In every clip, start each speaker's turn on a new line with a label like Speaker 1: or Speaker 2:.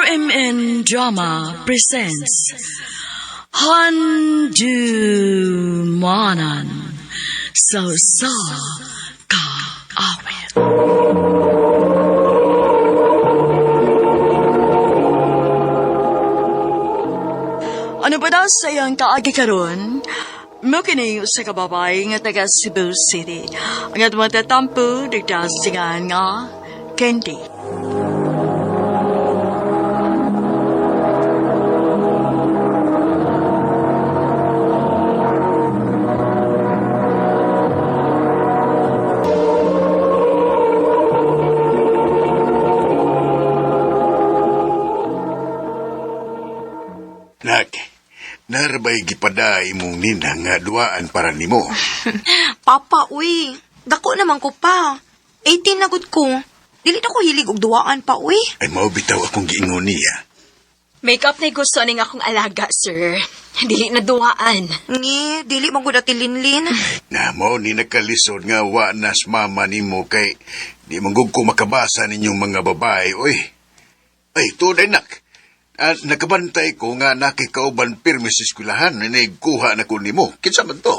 Speaker 1: RMN Drama presents Handumanan sa Sa Kaawit. Ano ba daw sa iyang kaagi karon? Mo kini sa kababay nga taga Cebu City. Ang atong tatampo nagdasingan nga Candy.
Speaker 2: Nak, narbay gipada imong nina nga duaan para nimo.
Speaker 3: Papa, uy. Dako naman ko pa. 18 na gud ko. Dili na ko hilig og duwaan pa, uy.
Speaker 2: Ay mao bitaw akong giingon niya.
Speaker 4: Makeup na gusto ning akong alaga, sir. Dili na duwaan.
Speaker 3: Ngi, dili man gud ati Linlin.
Speaker 2: Na mao ni nakalisod nga wa nas mama nimo kay di man gud ko makabasa ninyong mga babae oy. Ay tunay nak. Ah, nakabantay ko nga nakikauban pirmi sa eskwelahan na kuha na ko nimo. Kinsa man to?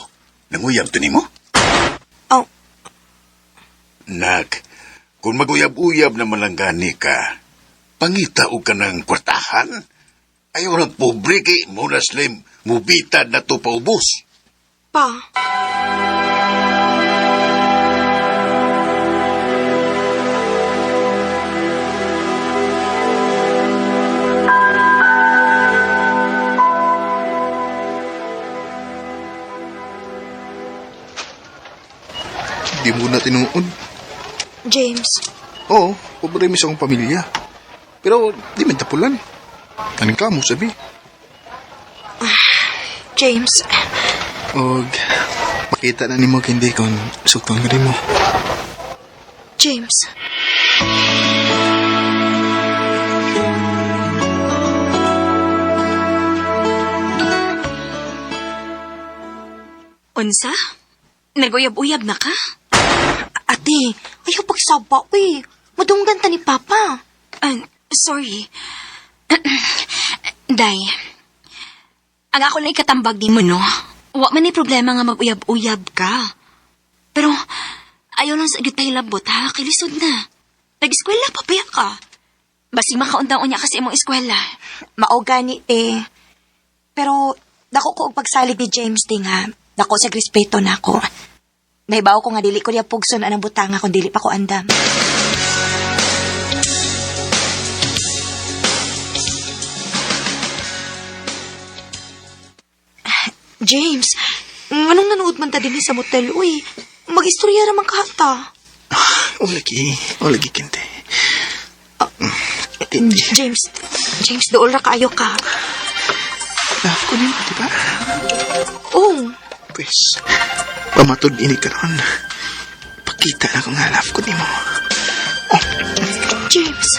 Speaker 2: Nanguyab to nimo?
Speaker 3: Oh,
Speaker 2: Nak, kung maguyab-uyab na malanggani ka, pangita og ka ng kwartahan. Ayaw ng pobre kay muna slim, mubitad na to paubos.
Speaker 3: pa.
Speaker 5: Di mo na tinuod.
Speaker 3: James,
Speaker 5: Oo, pobre mi sa akong pamilya. Pero di man tapulan. Kaning kamo, sabi.
Speaker 3: James,
Speaker 5: Og makita na nimo kindi kung sukton ka nimo.
Speaker 3: James.
Speaker 4: Unsa? Naguyab-uyab na ka?
Speaker 3: Ate, ayaw pagsaba, uy. Madunggan ta ni Papa.
Speaker 4: Ah, sorry. Day, ang ako lang ikatambag ni mo, no? Wa man ni problema nga mag-uyab-uyab ka. Pero, ayaw lang sa tayo labot, ha? Kilisod na. Nag-eskwela pa ba ka? Basig makaundang unya kasi imong eskwela.
Speaker 3: Mao gani, te. Pero, dako ko og pagsalig ni James, te nga. Dako sa respeto na ako. Nahibaw ko nga dili ko niya pugson anang butanga kung dili pa ko andam. James, anong nanood man ta dinhi sa motel, uy? Mag-istorya raman ka ta.
Speaker 5: O lagi, o lagi kindi. Kindi.
Speaker 3: James, James, dool ra kaayo ka.
Speaker 5: Love ko nimo, di ba?
Speaker 3: Oh,
Speaker 5: Pwes, pamatod ini karon. Pakita na ko nga love ko nimo.
Speaker 3: James.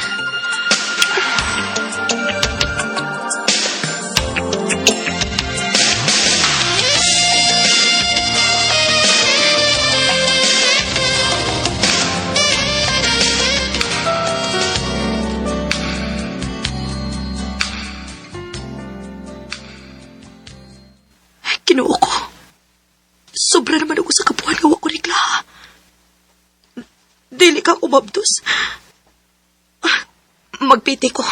Speaker 3: Kinuo ko. Sobra naman ako sa kabuhan nga wa ko regla. Dili ka umabdos. Magpiti ko.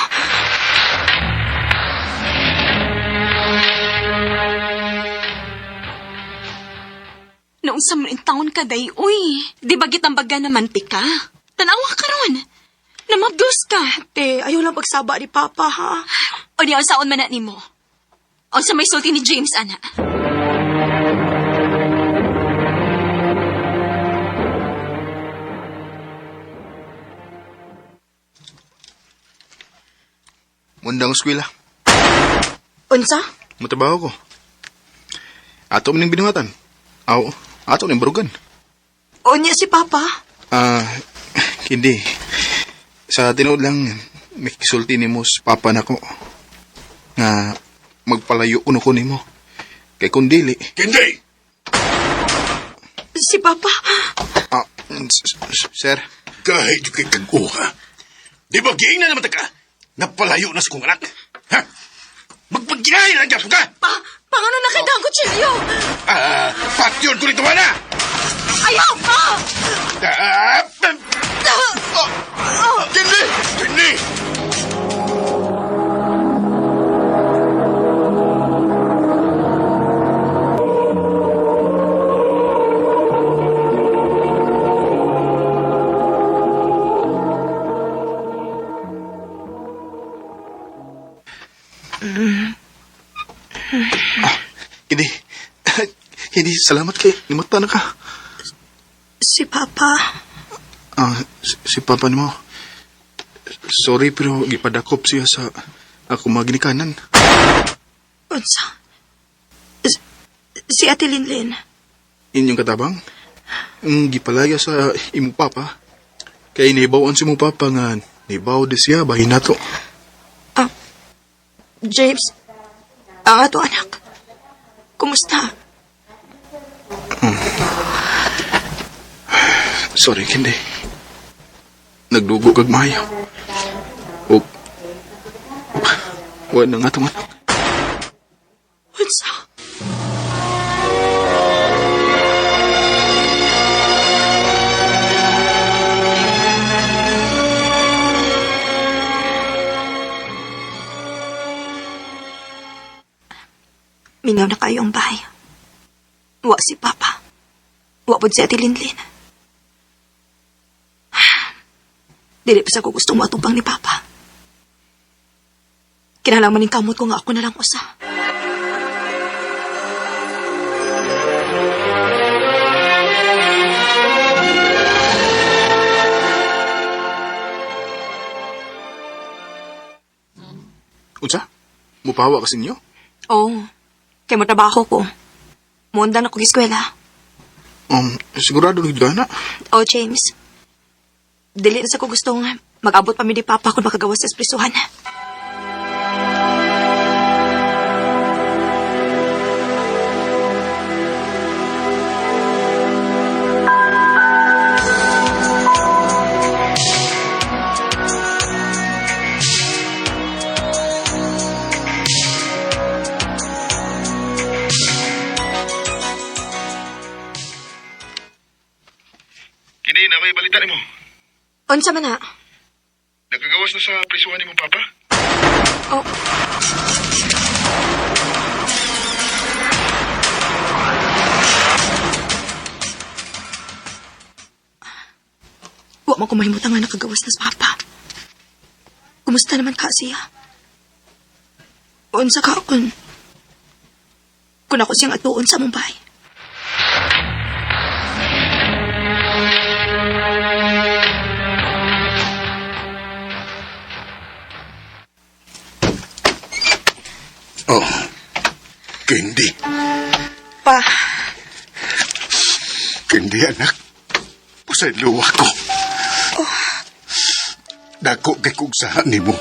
Speaker 4: Noong sa mga taon ka, day, uy. Di ba gitambaga naman ti ka? Tanawa ka ron. Namabdos ka.
Speaker 3: Te, ayaw lang pagsaba ni Papa, ha?
Speaker 4: O di, saon man na nimo. O sa may sulti ni James, ana.
Speaker 5: Mundang eskwela.
Speaker 3: Unsa?
Speaker 5: Matrabaho ko. Ato man ning binuhatan. Aw, ato ning barugan.
Speaker 3: Unya si Papa?
Speaker 5: Ah, hindi. Sa tinuod lang, may kisulti nimo sa papa nako. Nga magpalayo kuno ko nimo. Kay kung dili,
Speaker 2: Hindi!
Speaker 3: Si Papa?
Speaker 5: ah, sir,
Speaker 2: Kahit kay kag-uha. Di ba giingnan naman ta ka? Napalayo na sa kong anak. Ha? Magpagkinahin lang ka!
Speaker 1: Pa, pangano na kay ang kutsilyo?
Speaker 2: Ah, patyon ko nito, ana!
Speaker 1: Ayaw pa!
Speaker 2: Ah, oh, Hindi! Hindi!
Speaker 5: Hindi. Hindi, salamat kay nimata na ka.
Speaker 3: Si Papa.
Speaker 5: Ah, si Papa nimo. Sorry pero gipadakop siya sa ako mga ginikanan.
Speaker 3: Unsa? Si Ate Linlin.
Speaker 5: Inyong katabang? Ang gipalaya sa imong papa. Kay nibawan si imong papa nga nibaw di siya bahin nato.
Speaker 3: James, ang ato anak. Kumusta?
Speaker 5: Sorry, Kendi. Nagdugo kag maayo. O wa na nga itong anak.
Speaker 3: Unsa? Mingaw na kayo ang bahay. Wa si Papa. Wa pod si Ate Linlin. Dili pa sa ko gusto moatubang ni Papa. Kinahanglan man kamot ko nga ako na lang usa.
Speaker 5: Unsa? Mupawa ka sa inyo?
Speaker 3: Oo. Kay mo trabaho ko. Muundang na ko eskwela.
Speaker 5: Sigurado na gid na.
Speaker 3: Oh, James. Dili na sa ko gustong mag-abot pa mi ni Papa kung makagawas sa espresuhan.
Speaker 5: Kini na may balita nimo.
Speaker 3: Unsa man na?
Speaker 5: Nakagawas na sa prisuhan nimo papa?
Speaker 3: Oh. Wa man ko mahimutang nga nakagawas na sa Papa. Kumusta naman ka siya? Unsa ka kung ako siyang atuon sa Mumbai.
Speaker 2: Oh, Kendi.
Speaker 3: Pa,
Speaker 2: Kendi, anak. Pasaylo ako. Dako kay kong sahan nimo.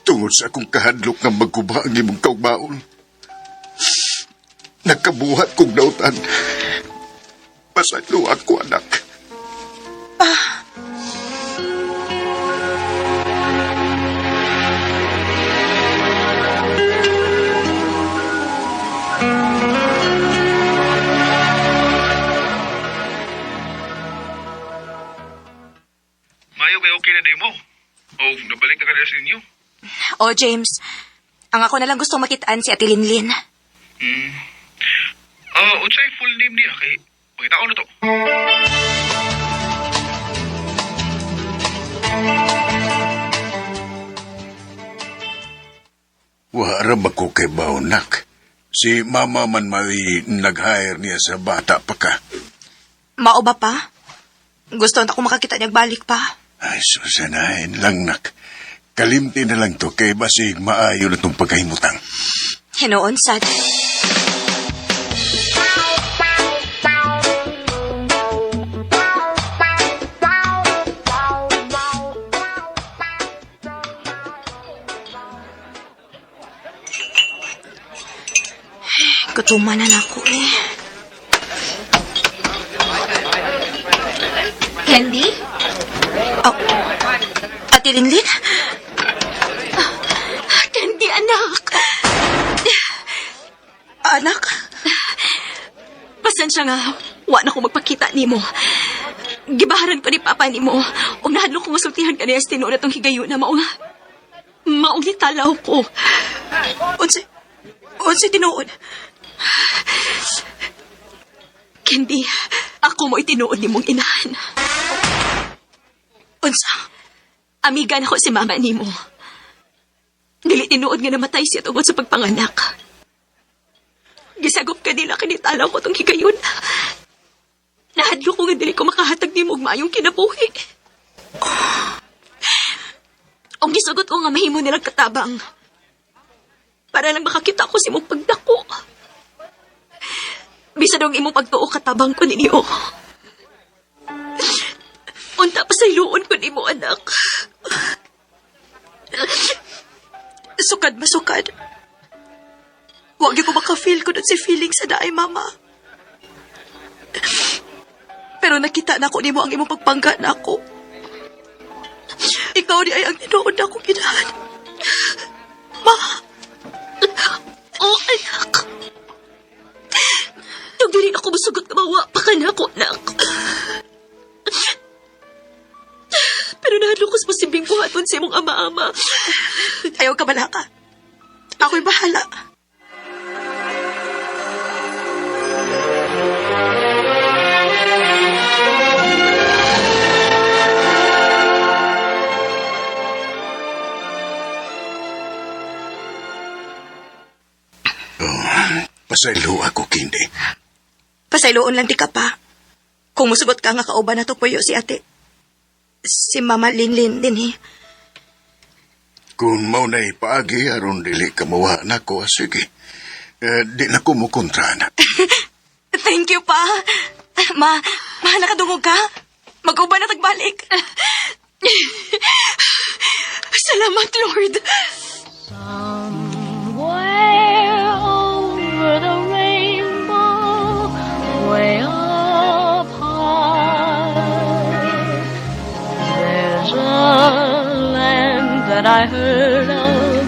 Speaker 2: Tungod sa akong kahadlok nga magguba ang imong kaugmaon. Nakabuhat kong dautan. Pasaylo ako, anak.
Speaker 5: Mayo kay okay na demo. O nabalik na ka sa inyo.
Speaker 3: Oh, James. Ang ako na lang gustong makitaan si Ate Linlin.
Speaker 5: Ah, unsay full name niya kay pangitaon na to.
Speaker 2: Wa ra ba ko kay Baunak? Si mama man may nag-hire niya sa bata pa ka.
Speaker 3: Mao ba pa? Gusto na ako makakita niya balik pa.
Speaker 2: Ay, susanahin lang, nak. Kalimti na lang to kay basig maayo na itong pagkahimutang.
Speaker 3: Hinoon, sad. Gutuman na na ako eh.
Speaker 4: Candy?
Speaker 3: Oh, Ate Linlin? Anak?
Speaker 4: Pasensya nga, wa na ko magpakita nimo. Gibaharan ko ni Papa nimo. Ug nahadlok ko nga sultihan ka niya sa tinuod atong higayuna mao nga. Maong gitalaw ko.
Speaker 3: Unsa tinuod?
Speaker 4: Candy, ako mo itinuod nimong inahan.
Speaker 3: Unsa?
Speaker 4: Amiga na ko si mama nimo. Dili tinuod nga namatay siya tungod sa pagpanganak. Gisagop ka nila kinitalaw ko tong higayon. Nahadlok ko nga dili ko makahatag nimo og maayong kinabuhi. Ang gisugot ko nga mahimo nilang katabang. Para lang makakita ko sa imong pagdako. Bisan ang imong pagtuo katabang ko ninyo. Unta pa sa iluon ko nimo, anak.
Speaker 3: Sukad masukad. Wag gyud ko maka-feel ko si feeling sa daay, mama. Pero nakita na ko nimo ang imong pagpangga na ako. Ikaw di ay ang tinuod na akong ginahan. Ma!
Speaker 4: Oh, anak. Tug dili ako musugot nga mawa pa ka na ako, anak. Pero nahadlok ko sa posibleng buhaton sa imong ama-ama.
Speaker 3: Ayaw ka balaka. Ako'y bahala.
Speaker 2: Pasaylo ako, Kindi.
Speaker 3: Pasayloon lang di ka pa. Kung musugot ka nga kauban na to puyo si ate. Si Mama Linlin din eh.
Speaker 2: Kung mao na'y paagi, aron dili ka mawa nako, sige. Eh, di na ko mo kontra na.
Speaker 3: Thank you, pa. Ma, ma, nakadungog ka? Mag-uban na tagbalik.
Speaker 4: Salamat, Lord.
Speaker 6: Somewhere over the rainbow, way up high, there's a land that I heard of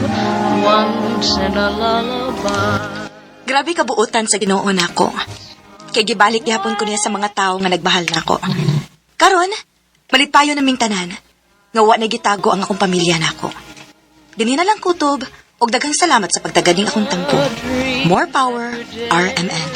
Speaker 6: once in a lullaby.
Speaker 3: Grabe kabuutan sa Ginoo nako. Kay gibalik gihapon ko niya sa mga tao nga nagmahal nako. Karon, malipayon naming tanan. Nga wa na gitago ang akong pamilya nako. Dinhi na lang kutob ug daghang salamat sa pagtaganing akong tampo. More power, RMN.